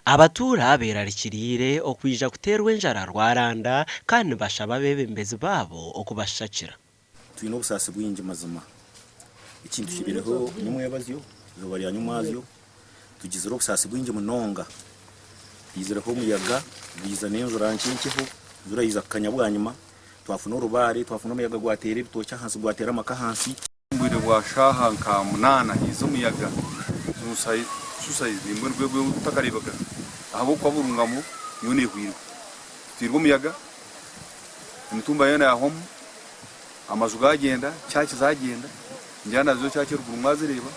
Abatuura beerarikiriire okwija kuteerwa enjara rwaranda kandi nibashaba abeebembezi baabo okubashakira. Twine obusaasi bwingi mazima. Ekintu kibireho nyomwebazyo, eizooba rya nyomwazyo, tugizire obusaasi bwingi munonga. Haizireho omuyaga gwiza n'enjura nkye nkyeho, enjura yaija kukanya bwanyima, twafuna orubaare, twafuna omuyaga gwateera ebitookye ahansi, gwateera amaka ahansi. Omu bwire bwa shaaha nka munaana haija omuyaga mbwenu gwe gutakareebekaga ahabw'okuba Burungamo yoona ehwirwe. Tuteirwe omuyaga, emitumba yoona yahwamu, amaju gaagyenda, church zaagyenda, ngira nazo church eruguru mwazireeba.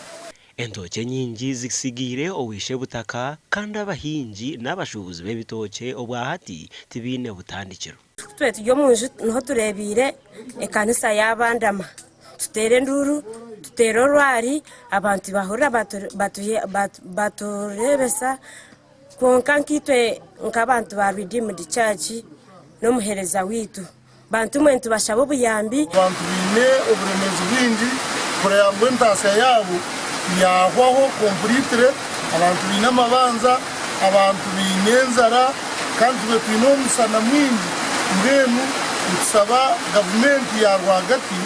Entookye nyingi zitsigaire ow'eishe-butaka kandi abahingi n'abashuubuzi b'ebitookye obwahati tibaine butandikiro. Twe turi omu nju niho tureebeire ekanisa yaabandama, tuteera enduuru, tuteera orwari, abantu bahurira batureebesa, kwonka nkaitwe nk'abantu ba Redeemed Church n'omuheereza waitu, bantu mwe nitubashaba obuyambi. Abantu baine oburemeezi bwingi kureeba ngu entaasya yaabo yaahwaho completely, abantu baine amabanja, abantu baine enjara kandi tube twine omushana mwingi mbwenu nitusaba gavumenti ya rwagati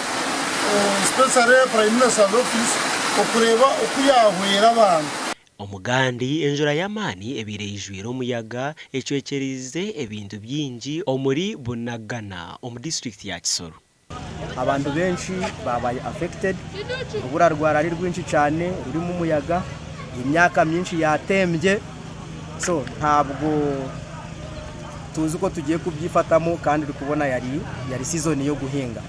especially Prime Minister's office okureeba oku yaahwera abantu. Omugandi, enjura y'amaani ebaire eijwire omuyaga ecwekyereize ebintu bingi omuri Bunagana omu disiturikiti ya Kisoro. Abantu benshi babaye affected, orubura rwarari rwingi cyane rurimu umuyaga, emyaka myinshi yatembye, so ntabwo tuzi uko tugiye kubyifatamo kandi uri kubona yari yari season yo guhinga.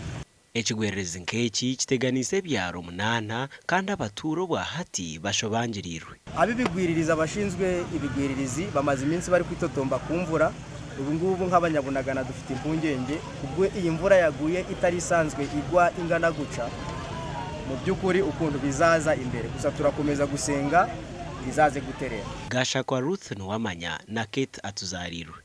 Ekigwererezi nk'eki kiteganiise ebyaro munaana kandi abatuura obwa hati bashobangiriirwe. Ab'ibigwiririzi abashinzwe ibigwiririzi bamaze iminsi bari kwitotomba ku mvura, ubu ngubu nk'abanyabunagana dufite impungenge kubwo iyi mvura yaguye itari isanzwe igwa ingana guca, mu by'ukuri ukuntu bizaza imbere gusa turakomeza gusenga bizaze guterera. Gashakwa Ruth Nuwamanya na Kate Atuzarirwe.